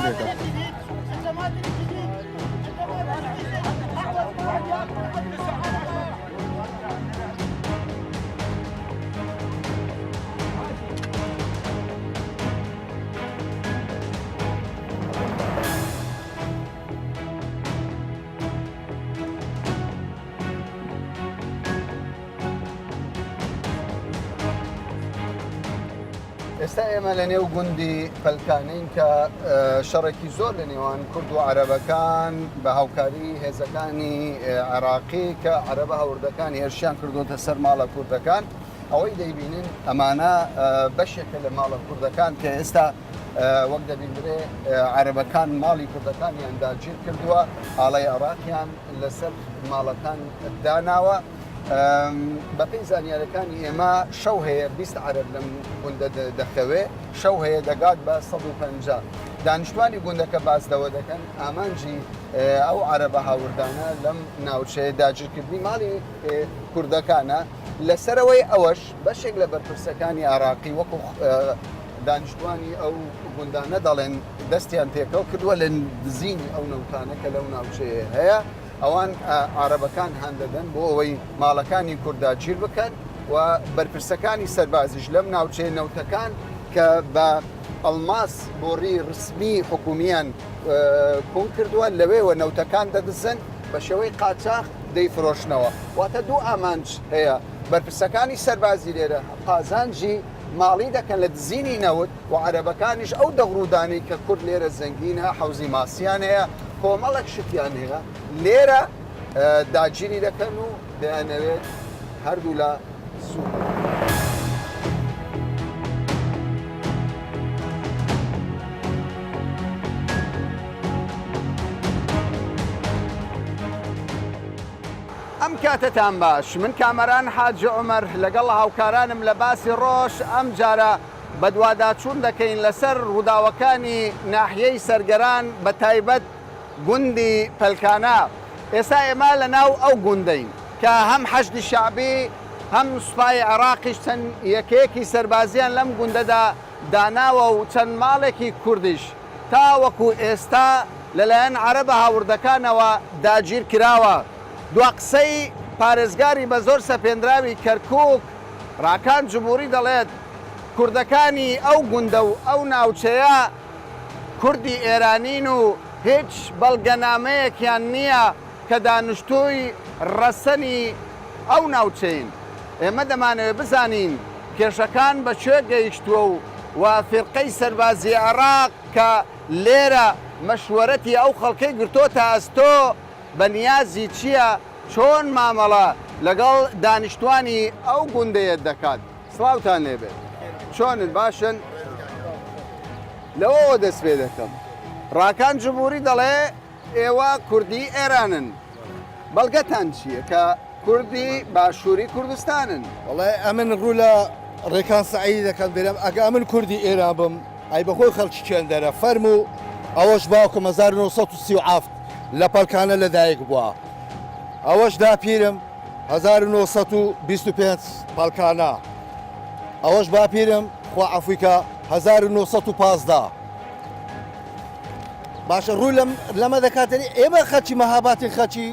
لێدە. ئێستا ئێمە لە نێو گوندی پەلکانین کە شەڕێکی زۆر لە نێوان کورد و عەرەبەکان بە هاوکاری هێزەکانی عێراقی کە عەرەبە هاوردەکان هێرشیان کردوتە سەر ماڵە کوردەکان ئەوەی دەیبینن ئەمانە بەشێکە لە ماڵە کوردەکان کە ئێستا وەک دەبیندرێ عەرەبەکان ماڵی کوردەکانیان داگیر کردووە ئاڵای عێراقیان لەسەر ماڵەکان داناوە. بەپێی زانیارەکانی ئێمە شەو هەیە 20 عەرەب لەم گوندە دەخەوێ شەو هەیە دەگات بە 150 دانیشتوانی گوندەکە باس لەوە دەکەن ئامانجی ئەو عەرەبە هاوردانە لەم ناوچەیە داگیرکردنی ماڵی کوردەکانە لەسەرەوەی ئەوەش بەشێک لە بەرپرسەکانی عراقی وەکو دانیشتوانی ئەو گوندانە دەڵێن دەستیان تێکەڵ کردووە لە دزینی ئەو نەوتانە کە لەو ناوچەیە هەیە ئەوان عربەکان هان دەدەن بۆ ئەوەی ماڵەکانی کورد داگیر بکەن و بەرپرسەکانی سەربازیش لەم ناوچەیە نەوتەکان کە بە ئەڵماس بۆڕی ڕسمی حکومیان کون کردووە لەوێوە نەوتەکان دەدزن بە شێوەی قاچاخ دەیفرۆشنەوە واتە دوو ئامانج هەیە بەرپرسەکانی سەربازی لێرە قازانجی ماڵی دەکەن لە دزینی نەوت و عەرەبەکانیش ئەو دەغڵودانەی کە کورد لێرە زەنگینە حەوزی ماسیان هەیە کۆمەڵێک شتیان هەیە لێرە داگیری دەکەن و دەیانەوێت هەردوولا سوود. ئەم کاتەتان باش من کامەران حاجی عومەر لەگەڵ هاوکارانم لە باسی ڕۆژ ئەم جارە بەدواداچوون دەکەین لەسەر ڕووداوەکانی ناحیەی سەرگەران بە تایبەت گوندی پەلکانە ئێستا ئێمە لە ناو ئەو گوندەین کە هەم حەشدی شەعبی هەم سوپای عێراقیش چەند یەکەیەکی سەربازیان لەم گوندەدا داناوە و چەند ماڵێکی کوردیش تاوەکو ئێستا لەلایەن عەرەبە هاوردەکانەوە داگیرکراوە. دوا قسەی پارێزگاری بەزۆر سەپێنراوی کەرکوک، راکان جبوری دەڵێت، کوردەکانی ئەو گوندە و ئەو ناوچەیە کوردی ئێرانین و هیچ بەڵگەنامەیەکیان نییە کە دانیشتووی رەسەنی ئەو ناوچەین. ئێمە دەمانەوێت بزانین کێشەکان بە کوێ گەیشتووە و و فیرقەی سەربازی عێراق کە لێرە مەشوەرەتی ئەو خەڵکەی گرتۆتە ئەستۆ بە نیازی چییە، چۆن مامەڵە لەگەڵ دانیشتوانی ئەو گوندەیە دەکات؟ سڵاوتان لێبێت چۆنن باشن؟ لەوەوە دەست پێ دەکەم ڕاکان جمهوری دەڵێ ئێوە کوردی ئێرانن بەڵگەتان چییە کە کوردی باشووری کوردستانن؟ وەڵای ئەمن ڕوو لە ڕێکان سەعیدی دەکەم دەرێم ئەگە ئەمن کوردی ئێران بم ئەی بەخۆی خەڵکی کێندەرە فەرموو ئەوەش باوکم 1937 لە پەڵکانە لەدایک بووە ئەوەش داپیرم 1925 پەڵکانە ئەوەش باپیرم خوا عەفوی کە 1915 باشە ڕوو لەم لەمە دەکاتێنی ئێمە خەڵکی مەهاباتین خەڵکی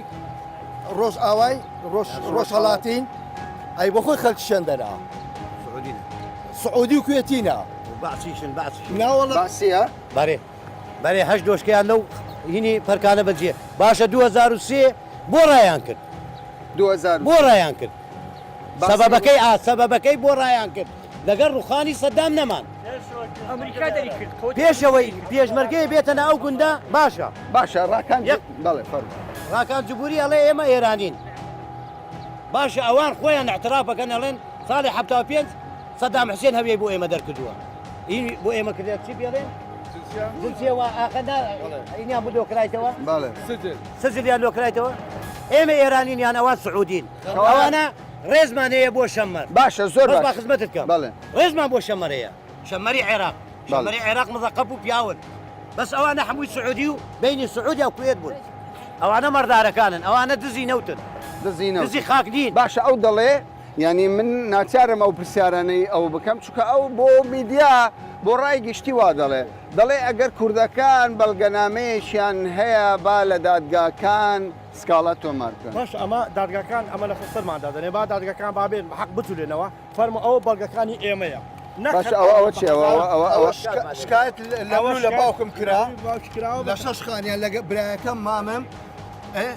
ڕۆژئاوای ڕۆژهەڵاتین ئەی بۆ خۆی خەڵکی شەندەرە سعودی و کوێتینە بەعسیشن بەعسیشن ناوەڵا بەعسیە بەرێ بەرێ هەشت دۆشکەیان لەو هینی پەرکانە بەجێ باشە 2003 بۆ ڕایان کرد 2000 بۆ ڕایان کرد سەبەبەکەی ئا سەبەبەکەی بۆ ڕایان کرد لەگەڵ ڕوخانی سەدام نەمان. ئەمریکا دەری کرد. پێشەوەی پێشمەرگەیە بێتە ناو ئەو گوندە باشە. باشە ڕاکان یەک بەڵێ فەرموو. ڕاکان جبوری ئەڵێ ئێمە ئێرانین. باشە ئەوان خۆیان اعتراف ئەکەن ئەڵێن ساڵی 75 سەدام حسێن هەویەی بۆ ئێمە دەرکردووە. ئی بۆ ئێمە کردە چی پێڵێن؟ جنسیە وا ئاخە نا ئینیان بۆ لۆکرایتەوە؟ بەڵێ. سجلیان لۆکرایتەوە؟ ئێمە ئێرانین یان ئەوان سعودین. ئەوانە ڕێزمان هەیە بۆ شەممەر. باشە زۆر بەس با باش. خزمەتت کەم. بەڵێ. ڕێزمان بۆ شەممەر هەیە. شەممەری عێراق. بەڵێ. شەممەری عێراق مزەقەف و پیاون. بەس ئەوانە هەمووی سعودی و بەینی سعودیا و کوێت بوون. ئەوانە مەڕدارەکانن. ئەوانە دزی نەوتن. دزی نەوتن. دزی خاک نین. باشە ئەو دەڵێ یانی من ناچارم ئەو پرسیارانەی ئەو بکەم چونکە ئەو بۆ میدیا. بۆ ڕای گشتی وا دەڵێ دەڵێ ئەگەر کوردەکان بەڵگەنامەیەکیان هەیە با لە دادگاکان سکاڵا تۆمار بکەن. باشە ئەمە دادگاکان ئەمە لەسەر سەرمان دادەنێ با دادگاکان با بێن بە حەق بجولێنەوە فەرموو ئەوە بەڵگەکانی ئێمەیە نەک باشە هەر ئەوە ئەوە چیە ئەوە ئەوە ئەوە ئەوە شکایەت لە من و لە باوکم کرا باوکی کراوە لە شەش خانیان لەگە برایەکەم مامم ئێ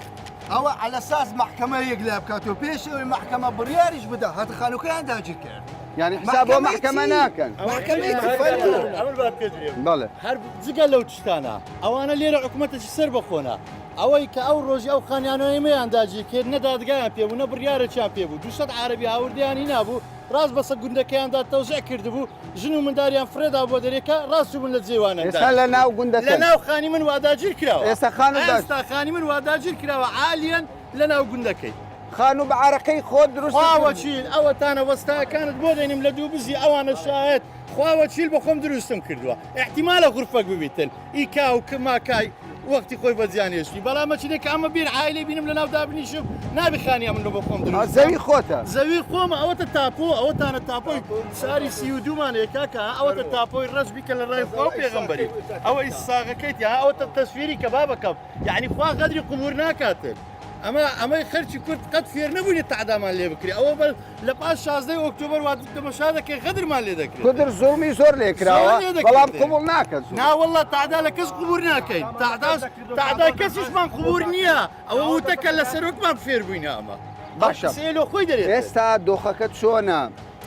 ئەوە عەلەساس مەحکەمە یەکلا بکاتەوە پێش ئەوەی مەحکەمە بڕیاریش بدا هاتە خانووکەیان داگیر کرد. یانی حساب بۆ مەحکەمە ناکەن. مەحکەمەی چی فەرموو. ئەمن با پێت بێم. بەڵێ. هەر جگە لەو تشتانە ئەوانە لێرە حکومەتێکی سەر بەخۆنە ئەوەی کە ئەو ڕۆژی ئەو خانیانە ئێمەیان داگیر کرد نە دادگایان پێ بوو نە بڕیارێکیان پێ بوو 200 عارەبی هاوردەیان هینابوو ڕاست بەسە گوندەکەیاندا تەوزیع کردبوو ژن و منداریان فرێدا بۆ دەرێکە ڕاست بوون لە جێوانە ئێستا لە ناو گوندەکە لە ناو خانی من وا داگیر کراوە ئێستا خانوو ئێستا خانی من وا داگیر کراوە عالیەن لە ناو گوندەکەی. خانوو بە عارەقەی خۆت دروست خوا وەکیل ئەوەتانە وەستاکانت بۆ دێنم لە دوو بزی ئەوانە شایەت خوا وەکیل بە خۆم دروستم کردووە ئیحتیمالە غورفەک ببیتن ئی کا و ماکای وەختی خۆی بە زیان هێشتی بەڵام مەچینێک کە ئەمە بیر عایلەی بینم لە ناو دابنیشم نابی خانی ئەمن بە خۆم دروست زەوی خۆتە زەوی خۆمە ئەوەتە تاپۆ ئەوەتانە تاپۆی ساری 32مان ێ کاکە ئەوەتە تاپۆی ڕەش بیکە لە ڕای خوا و پێغەمبەری ئەوە ئیساغەکەیت یا ئەوەتە تەسویری کە بابەکەم یعنی خوا غەدری قبور ناکاتن ئەمە ئەمەی خەرکی کورد قەت فێر نەبووینە تەعدامان لێ بکرێ ئەوە بە لە پاش شازدەی ئۆکتۆبەر وا تەمەشا دەکەی غەدرمان لێ دەکرێت قدر زوڵمی زۆر لێ کراوە زۆر لێ دەکرێت. بەڵام قبوڵ ناکەن زوڵم. نا واللە تەعدا لە کەس قبور ناکەین تەعداش تەعدا کەسیشمان قبور نییە ئەوە وتەکە لە سەرۆکمان فێر بووینە ئەمە باشە. قسەیە لۆ خۆی دەرێت ئێستا دۆخەکە چۆنە؟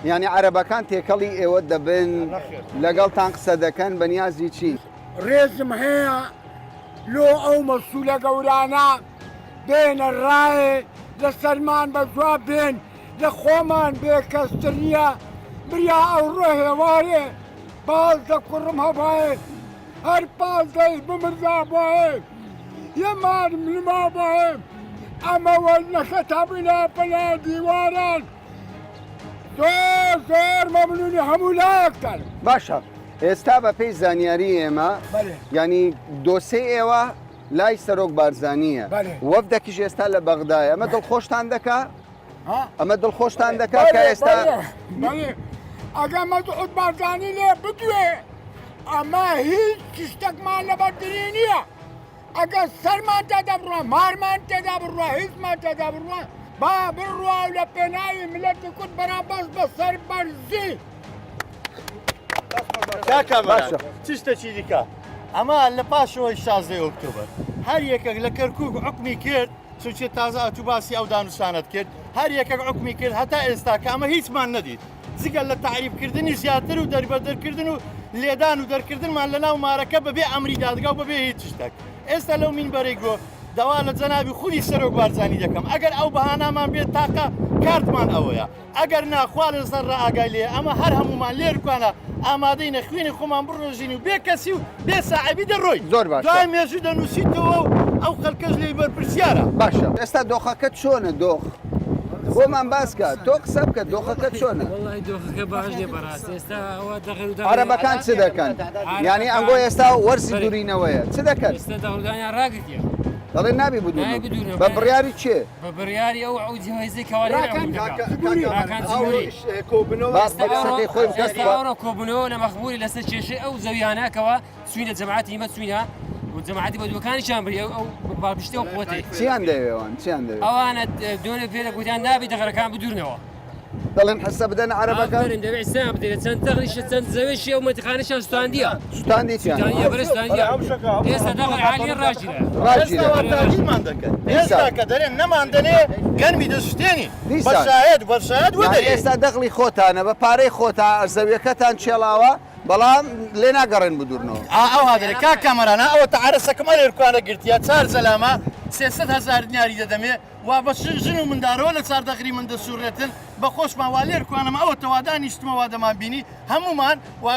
یعنی عەرەبەکان تێکەڵی ئێوە دەبن لەگەڵتان قسە دەکەن بەنیازی چین؟ ڕێزم هەیە لۆ ئەو مەسولە گەورانە بێنە ڕایێ لە سەرمان بە جواب بێن لە خۆمان بێ کەستر نییە بریا ئەوڕۆ هێوارێ 15 کوڕم هەبایێ هەر پازدەی بمرزابایێ یە مارم لمابایێ ئەمە وەرنەکە بینە پەنا دیواران زۆر زۆر مەمنونی هەموو لایەکتان. باشە ئێستا بە پێی زانیاری ئێمە یانی دۆسێی ئێوە لای سەرۆک بارزانییە وەفدەکیش ئێستا لە بەغدایە ئەمە دڵخۆشتان دەکا ئەمە دڵخۆشتان دەکا کە ئێستا ئەگە مەسعود بارزانی لێ بدوێ ئەمە هیچ شتێکمان لەبەردری نییە ئەگەر سەرمان تێدا بڕوا مارمان تێدا بڕوا هیچمان تێدا بڕوا با بڕوا و لە پێناوی ملەتی کورد بەرامبەر بە سەربەرزی کاکە باشە چ شتێکی دیکە ئەمە لە پاشەوەی 16 ئۆکتۆبەر هەر یەکێک لە کەرکک حکومی کرد چونچێ تازە ئەتوو باسی ئەو دانوسانت کرد هەر یەکێک حکومی کرد هەتا ئێستا کە ئەمە هیچمان نەدیت جگە لە تەعریبکردنی زیاتر و دەربەدەرکردن و لێدان و دەرکردنمان لە ناو مارەکە بەبێ ئەمری دادگا و بەبێ هیچ شتێک ئێستا لەو مینبەرەی گۆ داوا لە جەنابی خودی سەرۆک بارزانی دەکەم ئەگەر ئەو بەهانامان بێت تاقە کارتمان ئەوەیە ئەگەر نا خوا لە زەڕە ئاگای لێ ئەمە هەر هەمومان لێرکانە ئامادەینە خوێنی خۆمان بڕۆژین و بێ کەسی و بێ ساعبی دەڕۆین زۆر باشە دوای مێژوو دەنووسیتەوە و ئەو خەلکەش لێی بەرپرسیارە. باشە ئێستا دۆخەکە چۆنە دۆخ بۆمان باس کە تۆ قسە بکە دۆخەکە چۆنە؟ وەڵی دۆخەکە باش نییە بەڕاست ئێستا ئەوە دەغر و دەغر عەرەبەکان چ دەکەن؟ یانی ئەنگۆ ئێستا وەرزی دورینەوەیە چ دەکەن؟ ئێستا دەغڵودانیان ڕاگرتیە دەڵێن نابی نابی بدوونەوە. بە بڕیاری کێ؟ بە بڕیاری ئەو ئەو جیهازەی کەوا لێرە ڕاکان دەکا. جبوری. ڕاکان جبوری. با بە قسەکەی خۆی بکات ئێستا ئەوڕۆ کۆبوونەوە لە مەخموری لەسەر کێشەی ئەو زەویانە کەوا چوینە جەماعەتی ئیمە چوینە و جەماعەتی بەدووەکانیشیان بری ئەو ئەو پاڵپشتی ئەو قوتەی چیان دەوێ ئەوان چیان دەوێ؟ ئەوانە دوێنێ پێرە گوتیان نابی دەغرەکان بدورنەوە دەڵێن حسە بدەن عەرەبەکان ئافەرین دەبێ حسەیان بدەن چەند دەغریشە چەند زەوێشی ئەو مەنتیقانەشیان سوتاندیە سوتاندی چیان سوتاندیە بەرێ سوتاندیە ئێستا دەغر عالیە ڕاگیرا ڕاگیرا ئێستا وا تاگیرمان دەکەن ئێستا کە دەرێن نەماندەنێ گەرمی دەسوتێنین بە دیسان. شایەت بە شایەت یانی وەدەرێ ئێستا دەغڵی خۆتانە بە پارەی خۆتان زەویەکەتان چێڵاوە بەڵام لێ ناگەڕێن بدورنەوە. ئا ئەوها دەرێ کاک کامەران ها ئەوە تەعەرەسەکم ئەرێرکوانە گرتیە چار زەلامە 300 هەزار دیناری دەدەمێ وا بە ژن و مندارەوە لە چار دەغری من دەسوڕێتن بە خۆشمان وا لێرکوانم ئەوە تەوا دانیشتمە وا دەمان بینی هەمومان وا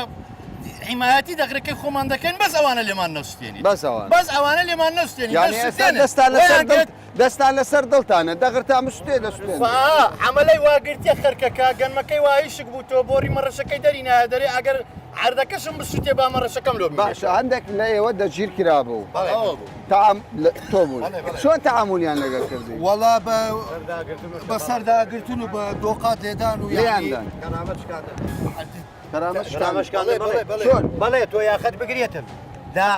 حیمایەتی دەغرەکەی خۆمان دەکەین بەس ئەوانە لێمان نەسوتێنی بەس ئەوانە. بەس ئەوانە لێمان نەسوتێنی یانی ئێستا دەستان لەسەر دڵ دەستان لەسەر دڵتانە دەغرتان بسوتێ دەسوتێن. خوا عەمەلەی وا گرتیە خەرکەکە گەنمەکەی وا هیشک بوو تۆ بۆری مەڕەشەکەی دەری نایە دەرێ ئەگەر عەردەکەشم بسوتێ با مەڕەشەکەم لۆ بمێنێتەوە. باشە هەندێک لە ئێوە دەستگیر کرابوو بەڵێ ئەوە بوو. تەعام تۆ بووی چۆن تەعامولیان لەگەڵ کردی؟ وەڵا بە بە سەرداگرتن و بە دۆقات لێدان و لێیان دان. کەرامەت کەرامەت شکاندن بەڵێ بەڵێ چۆن؟ بەڵێ تۆ یاخەت بگرێتن دا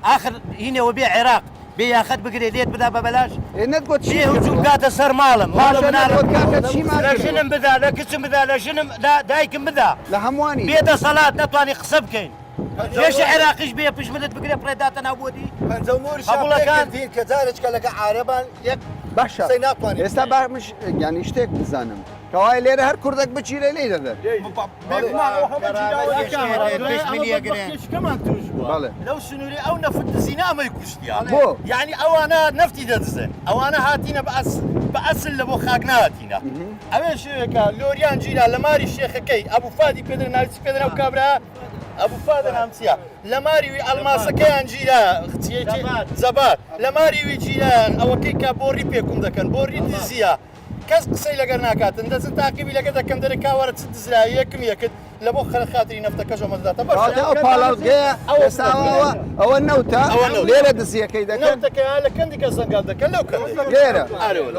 ئاخر هینەوە بێ عێراق بێ یاخەت بگرێ لێت بدا بە بەلاش ئێ نەتگوت چی بێ هجوم کردووە؟ کاتە سەر ماڵم ماڵە باشە مناڵم نەتگوت کاکە چیمان لە کردووە؟ ژنم بدا لە کچم بدا لە ژنم دا دایکم بدا لە هەمووانی بێ دەسەڵات نەتوانی قسە بکەین جێشی عێراقیش بێ پشت ملت بگرێ فڕێداتە ناو بۆدی پەنجە و مۆریشیان قبوڵەکان. پێکردین کە جارێکە لەگە عارەبان یەک باشە قسەی ناتوانین ئێستا با مش یانی شتێک بزانم کەوایە لێرە هەر کوردێک بچیرێ لێی دەدەن. بێگومان ئەو هەموو جیراوە پێشملیەگرن. کێشکەمان توش بووە بەڵێ. لەو سنووری ئەو نەفت دزینە ئەمەی کوشتیە بۆ؟ یعنی ئەوانە نەفتی دەدزن ئەوانە هاتینە بە ئەس بە ئەسل لە بۆ خاک نهاتینە ئەوێ شێوێکە لۆریان گیرا لە ماری شێخەکەی ئەبوو فادی پێدرا ناوی چی پێدرا ئەو کابرا ئەبوو فادە نام چییە لە ماری وی ئەلماسەکەیان گیرا چیەکی زەبات لە ماری وی گیرا ئەوەکەی کە بۆڕی پێکوم دەکەن بۆڕی دزیە کەس قسەی لەگەر ناکاتن دەچن تاقیبی لەگە دەکەن دەرێ کاوەرە چ دزرا یەکم یەکت لە بۆ خەرە خاتری نەفتەکەش ئەمە دەداتە بەس کەواتە ئەو پاڵاوتگەیە ئێستا ئەوە ئەوە نەوتە ئەوە نەوتە. لێرە دزیەکەی دەکەن نەوتەکەیان لە کەندی کە زەنگال دەکەن لەو کەندی لێرە ئارەوە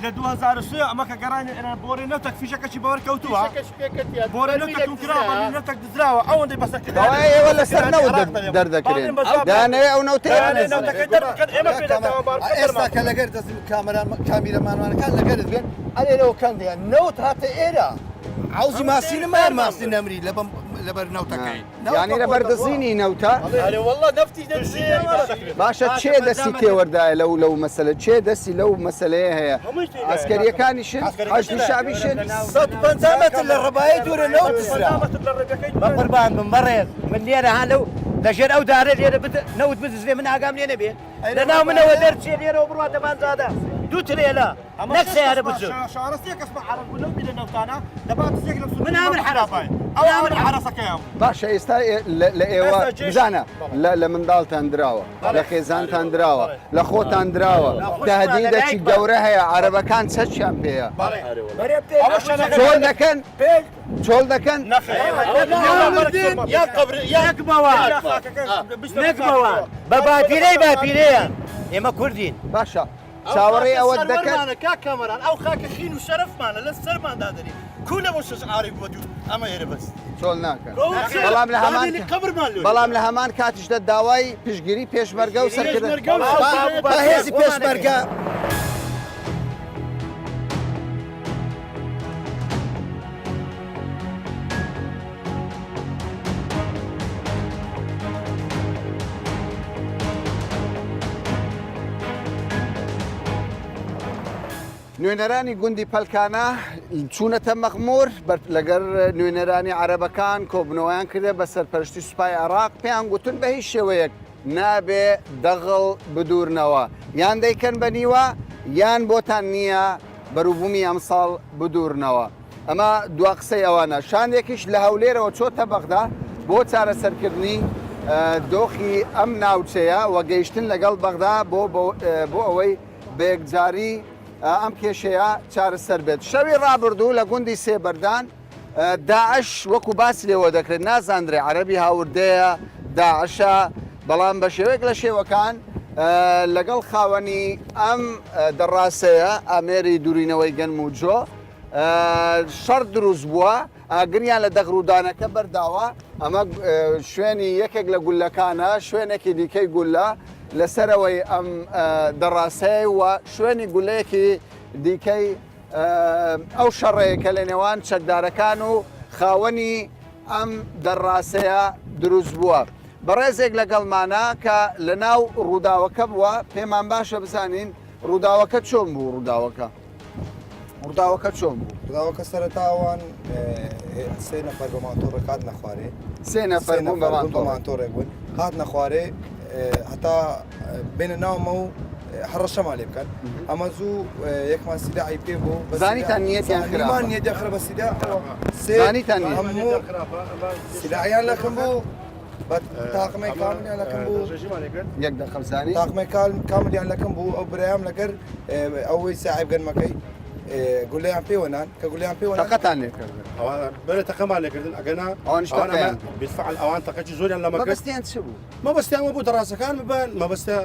لە 2003 ئەمە کە گەڕانی ئێران بۆرێ نەوتەک فیشەکەشی بەوەر کەوتووە فیشەکەش پێکەتیە بۆرێ نەوتەک کراوە بەرمێل نەوتەک دزراوە ئەوەندەی بەسەر کرداری کەوایە ئێوە لەسەر نەوت عێراق دەرێ. دەردەکرێن بەڵێن بە دانەوێ ئەو نەوتەیە دانەوێ بدزن. نەوتەکەی دەربکەن ئێمە پێ دەتەوە بار بکەن ئێستا دەرمان کە لەگەر دەست کامیرەمانوانەکان لەگەرت بێن ئەلێرەوە کەندیان نەوت هاتە ئێرە عوزی ماسی نەمایە ماسی نەمری لەبەر نەوتەکەی یانی لەبەر دزینی نەوتە ئەرێ والله نەفتی دەدزێ باشە چێ دەستی تێوەردایە لەو لەو مەسەلە چێ دەستی لەو مەسەلەیە هەیە عەسکەریەکانیشن حەشدی شەعبیشن 150 متر لە ڕەبایە دوورە نەوت دزرا بە قوربان بم بەڕێز من لێرە ها لەو لەژێر ئەو دارە لێرە نەوت بدزرێ من ئاگام لێ نەبێ لە ناو منەوە دەرچێ لێرەوە بڕواتە بانزادە دوو ترێلە نەک سەیارە بچوو شارەسیە کەسمە عەرەب بوو لەو بیرە نەوتانە دەبا دزێک لەم من ئامر حەرەس ئەو ئامر حەرەسەکەیان باشە ئێستا لە ئێوە بزانە لە منداڵتان دراوە لە خێزانتان دراوە لە خۆتان دراوە تهدیدێکی گەورە هەیە عەرەبەکان چەکیان پێیە چۆل دەکەن چۆل دەکەن یا قبر یا نەکبەوە نەکبەوە بە باپیرەی باپیرەیان ئێمە کوردین باشە چاوەڕێی ئەوە دەکەن کاک کامەران ئەو خاکە خین و شەرەفمانە لە سەرماندا دەری کو لە بۆ شەش عارف بۆ دوو ئەمە ئێرە بەس چۆل ناکەن بەڵام لە هەمان بەڵام لە هەمان کاتیشدا داوای پشتگیری پێشمەرگە و سەرکردە بە هێزی پێشمەرگە. نوێنەرانی گوندی پەلکانە چوونەتە مەخمور لەگەر نوێنەرانی عەرەبەکان کۆبنەوەیان کردە بە سەرپەرشتی سوپای عێراق پێیان گوتن بە هیچ شێوەیەک نابێ دەغڵ بدورنەوە یان دەیکەن بە نیوە یان بۆتان نییە بەروبوومی ئەمساڵ بدورنەوە ئەمە دوا قسەی ئەوانە شاندێکیش لە هەولێرەوە چۆتە بەغدا بۆ چارەسەرکردنی دۆخی ئەم ناوچەیە و گەیشتن لەگەڵ بەغدا بۆ ئەوەی بە یەکجاری ئەم کێشەیە چارەسەر بێت. شەوی ڕابردوو لە گوندی سێبەردان داعش وەکو باس لێوە دەکرێت نازاندرێ عەرەبی هاوردەیە داعشە بەڵام بە شێوەیەک لە شێوەکان لەگەڵ خاوەنی ئەم دەڕاسەیە ئامێری دوورینەوەی گەنم و جۆ شەڕ دروست بووە ئاگریان لە دەغرودانەکە بەرداوە، ئەمە شوێنی یەکێک لە گوللەکانە، شوێنێکی دیکەی گوللە لەسەرەوەی ئەم دەڕاسەیە و شوێنی گولەیەکی دیکەی ئەو شەڕەیە کە لە نێوان چەکدارەکان و خاوەنی ئەم دەڕاسەیە دروست بووە. بەڕێزێک لەگەڵمانە کە لە ناو ڕووداوەکە بووە، پێمان باشە بزانین ڕووداوەکە چۆن بوو ڕووداوەکە. ڕووداوەکە چۆن بوو؟ ڕووداوەکە سەرەتا ئەوان سێ نەفەر بە ماتۆڕێک هاتنە خوارێ. سێ نەفەر بوون بە بە ماتۆڕێک بوون هاتنە خوارێ هەتا بێنە ناومە و هەڕەشەمان لێ بکەن ئەمە زوو یەکمان سیلاحی پێ بوو زانیتان نیەتیان خراپە نیەتیان خراپە سیلاح زانیتان هەموو سیلاحیان لەکەم بوو تاقمەی کاملیان لەکەم بوو یەک دەقەم زانی تاقمەی کاملیان لەکەم بوو ئەو برایم لەگەر ئەوەی ساحب گەنمەکەی گولەیان پێوەنان کە گولیان پێوە تەقەتان لێکردن بەرە تەقەمان لێکردن ئەگەنا ئەوانش تەقەیان بالفعل ئەوان تەقەکی زۆریان لەمە کرد مەبەستیان چ بوو مەبەستیان بوو دەڕاسەکان ببەن مەبەستە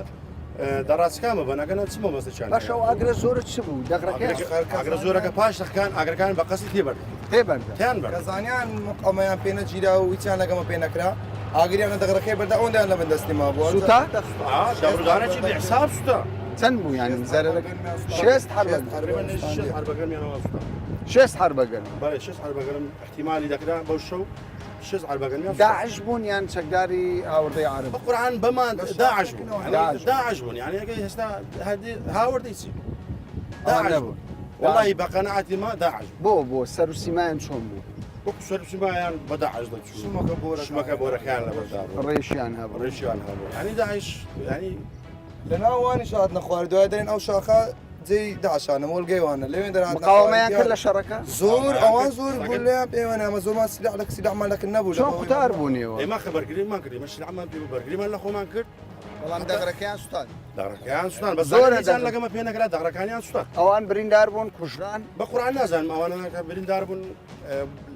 دەڕاستەکان ببەن ئەگەنا چ مەبەستێکیان باشە ئەو ئاگرە زۆرە چ بوو دەغرەکە ئاگرە زۆرەکە پاش تەقەکان ئاگرەکان بە قەستی تێبەردن. تێ بەردا. تیان بەردا. کە زانیان مقاومەیان پێ نەگیرا و هیچیان لەگەمە پێ نەکرا ئاگریان لە دەغرەکەی بەردا ئەوەندەیان لە بن دەستی مابوو. سوتا؟ ئا دەغرودانێکی بێ حساب سوتا. چەند بوو یانی زەرەرەکە؟ شێست حەربە. تقریبا شێست حەربە گەرمیان ئەوان سوتا. شێست حەربە گەرم. بەڵێ شێست حەربە گەرم ئیحتیمالی دەکرا بەو شەو شێست عەربە گەرمیان سوتا. داعش بوون یان چەکداری هاوردەی عەرەب؟ بە قورعان بەمان داعش بوون. داعش بوون یانی ئەگەر هێستا هاوردەی چی؟ داعش بوون. وەڵاهی بە قەناعەتی ما داعش بۆ بۆ سەر و سیمایان چۆن بوو؟ وەکو سەر و سیمایان بە داعش دەچوو شمەکە بۆرەکان شمەکە بۆرەکەیان لەبەردا بوو ڕێشیان هەبوو ڕێشیان هەبوو یعنی داعش یعنی لە ناو وانیش هاتنە خوارێ دوای دەرێن ئەو شاخە جێی داعشانە مۆلگەی وانە لەوێن دەرهاتنە خوارێ مقاومەیان کرد دیار لە شەڕەکە؟ زۆر ئەوان زۆر گولەیان پێوە نا ئەمە زۆرمان سیلاح لە سیلاحمان لەکن نەبوو چۆن قوتار بوون ئێوە؟ ئێمە خە بەرگریمان کرد ئێمە سیلاحمان پێ بوو بەرگریمان لە خۆمان کرد بەڵام دەغرەکەیان سوتاند. دەغرەکەیان سوتان بەس زۆرە هیچیان دەغرە. لەگەمە پێ نەکرا دەغرەکانیان سوتان. ئەوان بریندار بوون کوژران؟ بە قورعان نازانم ئەوانە کە بریندار بوون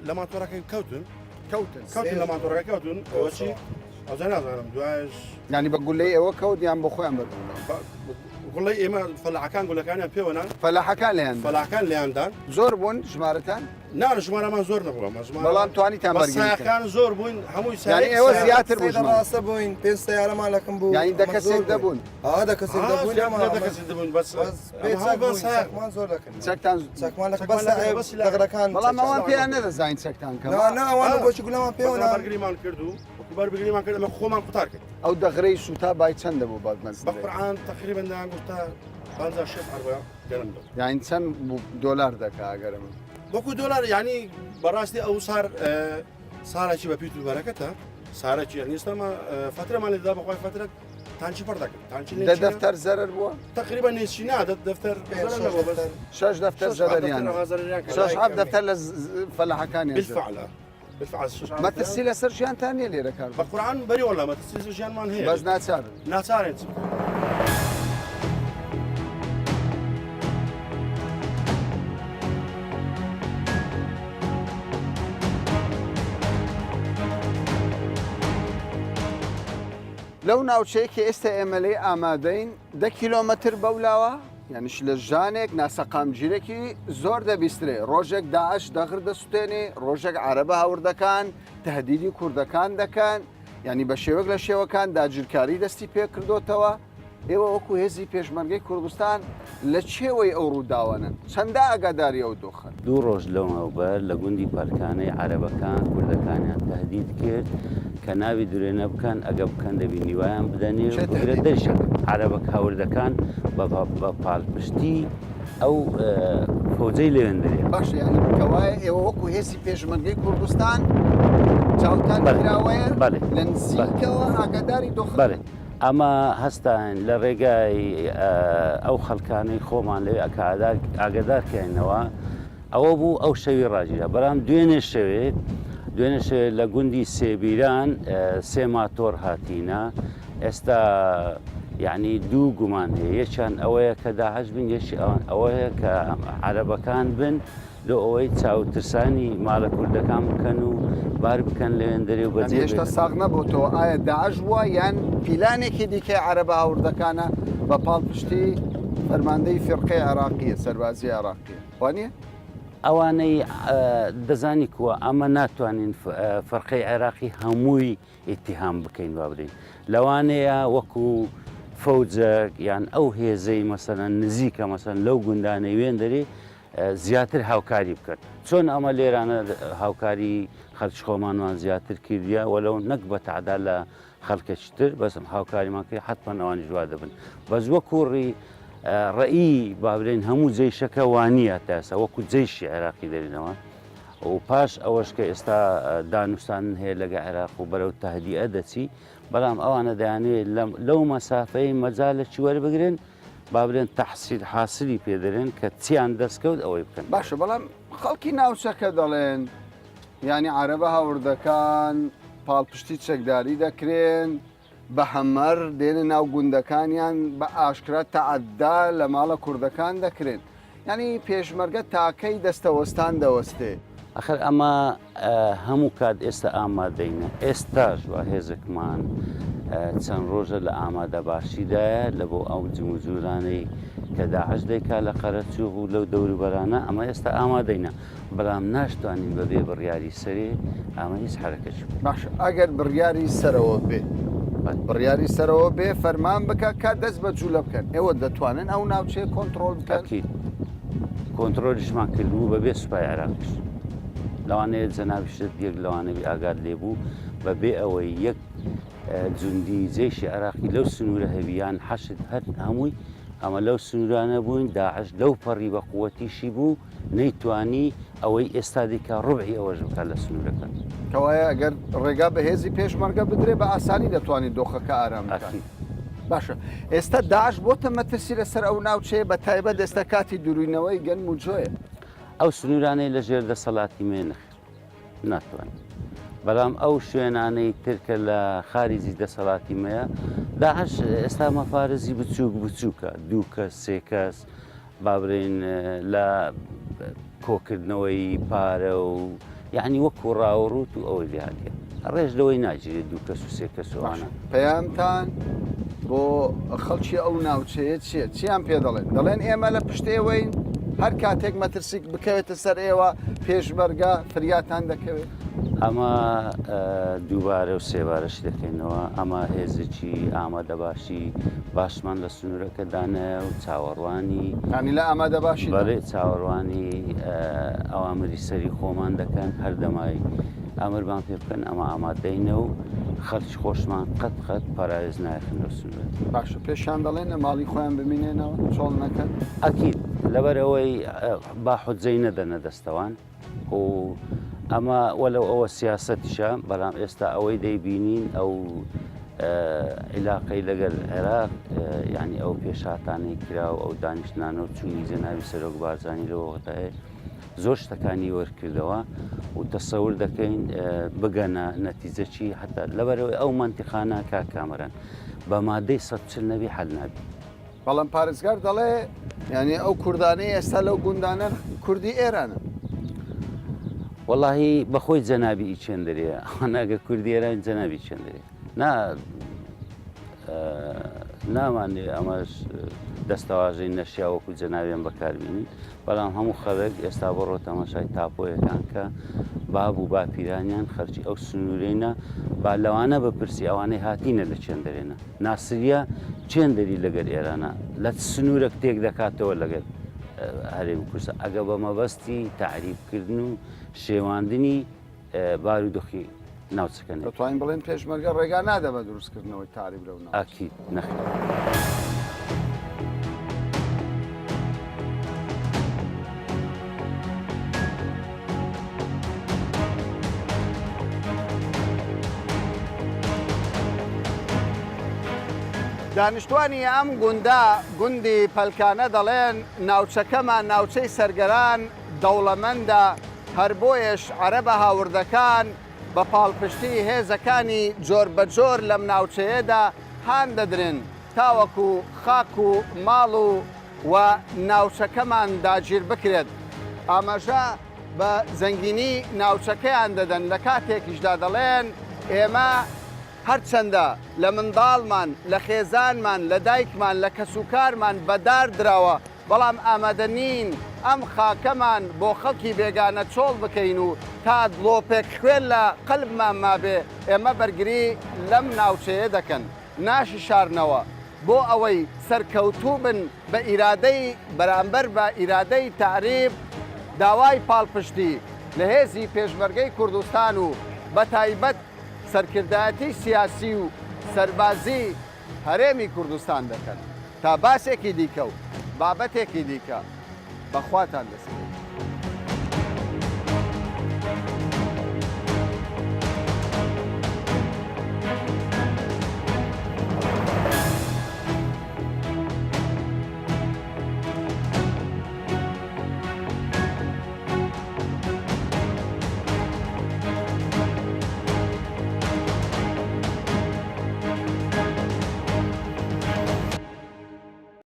لە ماتۆڕەکەی کەوتن. کەوتن. کەوتن لە ماتۆڕەکە کەوتن ئەوە چی؟ ئەوجا نازانم دوایش. یانی بە گولەی ئێوە کەوت یان بۆ خۆیان بەربوون؟ گوڵەی ئێمە فەلاحەکان گولەکانیان پێوەنان. فەلاحەکان لێیان دان. فەلاحەکان لێیان دان. زۆر بوون ژمارەتان؟ نا ژمارەمان زۆر نەبوو ئەمە ژمارە بەڵام توانیتان بەس بەرگری بکەن. سایەقان زۆر بووین هەمووی یانی سایەق ئێوە سایەق زیاتر بوو سێ ژمارە. ڕاستە بووین پێنج سەیارەمان لەکن بوو یانی دە ئەمە کەسێک زۆر بووین. دەبوون. ئا دە کەسێک ئا دەبووین زیاتر ئەمە لە دە ئەمە کەسێک دەبووین بەس بەس بێ ئەمە چەک هەموو بەس بووین سایەق چەکمان زۆر لەکن بوو. چەکتان چەکمان لەکن چەکمان بەس لەکن بەس سلاح. دەغرەکان بەڵام چەکیان ئەوان لەکن پێیان بوو. نەدەزانین چەکتان نا کەمە. نا ئەوان ئا بۆچی گولەمان بەس پێوە ئەمە نان. بەرگریمان کرد و وەکو بەرگریمان کرد ئەمە خۆمان قوتار کرد. ئەو دەغرەی سووتا بای چەندە بوو بە بە مەزنەی؟ قورعان تەقریبەن دەیان گوت تا 50 60 عەربە گەنم دەبوو. یانی چەند دۆلار دەکا ئەگەر ئەمە؟ وەکو دۆلار یعنی بەڕاستی ئەو سار سارێکی بە پیت و بەرەکەتە سارێکی یعنی ئێستا فترەمان لێدا بەخوای فترە تانچی پڕ دەکرد تانچی دە دەفتەر زەرەر بووە؟ تقریبا نێچینا دە دەفتەر زەرەر نەبووە بەس شەش دەفتەر زەرەریان شەش حەفت دەفتەر لە فەلاحەکانیان زەرەر. بالفعل بالفعل شەش حەفت مەترسی لەسەر ژیانتان نییە لێرە کار بە قورعان بەری وەڵا مەترسی لەسەر ژیانمان هەیە بەس ناچارن ناچارین چ بکەین. لەو ناوچەیە کە ئێستا ئێمە لێی ئامادەین دە کیلۆمەتر بەولاوە یانیش لە ژانێک ناسەقامگیرێکی زۆر دەبیسترێ ڕۆژێک داعش دەغر دەسوتێنێ ڕۆژێک عەرەبە هاوردەکان تهدیدی کوردەکان دەکەن یعنی بە شێوەک لە شێوەکان داگیرکاری دەستی پێکردوتەوە ئێوە وەکو هێزی پێشمەرگەی کوردستان لە چێوەی ئەو ڕووداوانەن؟ چەندە ئاگاداری ئەو دۆخەن؟ دوو ڕۆژ لەمەوبەر لە گوندی پەلکانەی عەرەبەکان کوردەکانیان تەهدید کرد کە ناوی درێنە بکەن ئەگە بکەن دەبی نیوایان بدەنێ و چێ بگرە تەهدید دەریشان عەرەبە هاوردەکان بە بە پاڵپشتی ئەو فەوجەی لەوێندرێ. باشە یانی کەوایە ئێوە وەکو هێزی پێشمەرگەی کوردستان چاوتان بەڵێ کراوەیە بەڵێ لە بەڵێ نزیکەوە ئاگاداری دۆخەکەن؟ بەڵێ ئەمە هەستاین لە ڕێگای ئەو خەڵکانەی خۆمان لەوێ ئاگادار کەینەوە ئەوە بوو ئەو شەوی ڕاگیرا بەڵام دوێنێ شەوێ دوێنێ شەوێ لە گوندی سێبیران سێ ماتۆر هاتینە ئێستا یعنی دوو گومان هەیە یەکیان ئەوەیە کە داعش بن یەکی ئەوان ئەوەیە کە عەرەبەکان بن لۆ ئەوەی چاوترسانی ماڵە کوردەکان بکەن و بار بکەن لەوێندەرێ و یانی بەجێ هێشتا بێڵن. ساغ نەبۆتەوە ئایا داعش بووە یان پیلانێکی دیکەی عەرەبە هاوردەکانە بە پاڵپشتی فەرماندەی فیرقەی عێراقیە سەربازی عێراقیە وانیە؟ ئەوانەی دەزانی کووە ئەمە ناتوانین فەرقەی عێراقی هەمووی ئیتیهام بکەین با بڵێین لەوانەیە وەکو فەوجەک یان ئەو هێزەی مەسەلەن نزیکە مەسەلەن لەو گوندانەی وێندەرێ زیاتر هاوکاری بکەن چۆن ئەمە لێرانە هاوکاری خەلکی خۆمانمان زیاتر کردیە وەلەو نەک بە تەعدا لە خەلکەکی تر بەس هاوکاریمان کرد حتمما ئەوانیش وا دەبن بەس وەکو ڕی ڕئی با بلێن هەموو جەیشەکە وانیە تا ئێستا وەکو جەیشی عێراقی دەرینەوە و پاش ئەوەش کە ئێستا دانوستاندن هەیە لەگە عێراق و بەرەو تەهدیئە دەچی بەڵام ئەوانە دەیانەوێت لەو مەسافەی مەجالێکی وەربگرن با بلێن تەحسیل حاسلی پێ دەرێن کە چیان دەستکەوت ئەوەی بکەن. باشە بەڵام خەڵکی ناوچەکە دەڵێن یانی عەرەبە هاوردەکان پاڵپشتی چەکداری دەکرێن بە هەمەر دێنە ناو گوندەکانیان بە ئاشکرا تەعەدا لە ماڵە کوردەکان دەکرێن یانی پێشمەرگە تاکەی دەستەوەستان دەوەستێ. ئەخر ئەمە هەموو کات ئێستا ئامادەینە ئێستاش وا هێزێکمان. چەند ڕۆژە لە ئامادەباشیدایە لە بۆ ئەو جموجوولانەی کە داعش دەیکا لە قەرەچوغ و لەو دەوروبەرانە ئەمە ئێستا ئامادەینە بەڵام ناشتوانین بەبێ بڕیاری سەرێ ئەمە هیچ حەرەکەتی بکەین. باشە ئەگەر بڕیاری سەرەوە بێ بڕیاری سەرەوە بێ فەرمان بکە کە دەست بە جوولە بکەن ئێوە دەتوانن ئەو ناوچەیە کۆنتڕۆڵ بکەن؟ ئەکید کۆنتڕۆلیشمان کردبوو بەبێ سوپای عێراقیش لەوانەیە جەنابیشت یەک لەوانەبی ئاگات لێ بوو بەبێ ئەوەی یەک جوندی جەیشی عێراقی لەو سنوورە هەبی یان حەشد هەر هەمووی ئەمە لەو سنوورانە بووین داعش لەو پەڕی بە قووەتیشی بوو نەیتوانی ئەوەی ئێستا دەیکا ڕوبعی ئەوەش بکات لە سنوورەکە. کەوایە ئەگەر ڕێگا بە هێزی پێشمەرگە بدرێ بە ئاسانی دەتوانێت دۆخەکە ئارام بکات. ئەکید. باشە ئێستا داعش بۆتە مەترسی لەسەر ئەو ناوچەیە بە تایبەت ئێستا کاتی دروینەوەی گەنم و جۆیە. ئەو سنوورانەی لە ژێر دەسەڵاتی مێ نەخێر ناتوانێت. بەڵام ئەو شوێنانەی تر کە لە خاریجی دەسەڵاتی مەیە داعش ئێستا مەفارزی بچووک بچووکە دوو کەس سێ کەس با بڵێین لە کۆکردنەوەی پارە و یعنی وەکو ڕاوڕوت و ئەوەی لێ هاتیە ڕێژ لەوەی ناگیرێت دوو کەس و سێ کەس و ئەوانە. پەیامتان بۆ خەڵکی ئەو ناوچەیە چییە؟ چیان پێ دەڵێن؟ دەڵێن ئێمە لە پشت ئێوەین، هەر کاتێک مەترسیک بکەوێتە سەر ئێوە پێشمەرگە فریاتان دەکەوێت؟ ئەمە دووبارە و سێبارەش دەکەینەوە، ئەمە هێزێکی ئامادەباشی باشمان لە سنوورەکە دانایە و چاوەڕوانی یانی لە ئامادەباشی بەڵێ چاوەڕوانی ئەوامری سەری خۆمان دەکەن هەر دەمای ئەمرمان پێ بکەن ئەمە ئامادەینە و خەڵکی خۆشمان قەت قەت پەراوێز نایخن لەو سنوورە. باشە پێشیان دەڵێن لە ماڵی خۆیان بمینێنەوە چۆڵ نەکەن؟ ئەکید لەبەر ئەوەی با حوجەی نەدەنە دەستەوان. و ئەمە وەلەو ئەوە سیاسەتیشە بەڵام ئێستا ئەوەی دەیبینین ئەو عیلاقەی لەگەل عێراق یعنی ئەو پێشاتانەی کرا و ئەو دانیشتنانە و چوونی جەنابی سەرۆک بارزانی لەو وەختایە زۆر شتەکانی وەرکردەوە و تەسەور دەکەین بگەنە نەتیجەکی حتا لەبەرەوەی ئەو مەنتیقانە کاک کامەران بە مادەی 140 نەبی حەل نابی. بەڵام پارێزگار دەڵێ یعنی ئەو کوردانەی ئێستا لەو گوندانە کوردی ئێرانن. وەڵاهی بەخۆی جەنابی ئی چێندرێ ئەوانە کوردی ئێران جەنابی چێندرێ نا نامانێ ئەمەش دەستەواژەی نەشیا وەکو جەناویان بەکاربینین بەڵام هەموو خەڵک ئێستا بڕۆ تەماشای تاپۆیەکان کە باب و باپیرانیان خەرچی ئەو سنوورینە با لەوانە بپرسی ئەوانەی هاتینە لە چێندرێنە ناسریە چێندەری لەگەر ئێرانە لە چ سنوورەک تێک دەکاتەوە لەگەر هەرێمی کوردستان ئەگە بە مەبەستی تەعریبکردن و شێواندنی بارودۆخی ناوچەکە نەبێت. دەتوانین بڵێین پێشمەرگە ڕێگا نادا بە دروستکردنەوەی تەعریب لەو ناوچە؟ ئەکید نەخێر. دانیشتوانی ئەم گوندە، گوندی پەلکانە دەڵێن، ناوچەکەمان ناوچەی سەرگەران دەوڵەمەندە، هەر بۆیەش عەرەبە هاوردەکان بە پاڵپشتی هێزەکانی جۆربەجۆر لەم ناوچەیەدا هان دەدرێن تاوەکو خاک و ماڵ و و ناوچەکەمان داگیر بکرێت. ئاماژە بە زەنگینی ناوچەکەیان دەدەن لە کاتێکیشدا دەڵێن ئێمە هەرچەندە لە منداڵمان، لە خێزانمان، لە دایکمان، لە کەسوکارمان بەدار دراوە، بەڵام ئامادە نین ئەم خاکەمان بۆ خەڵکی بێگانە چۆڵ بکەین و تا دڵۆپێک خوێن لە قەلبمان مابێ ئێمە بەرگری لەم ناوچەیە دەکەن. ناشیشارنەوە بۆ ئەوەی سەرکەوتوو بن بە ئیرادەی بەرامبەر بە ئیرادەی تەعریب داوای پاڵپشتی لە هێزی پێشمەرگەی کوردستان و بەتایبەت سەرکردایەتی سیاسی و سەربازی هەرێمی کوردستان دەکەن تا باسێکی دیکە و بابەتێکی دیکە بە خواتان دەسپێرم.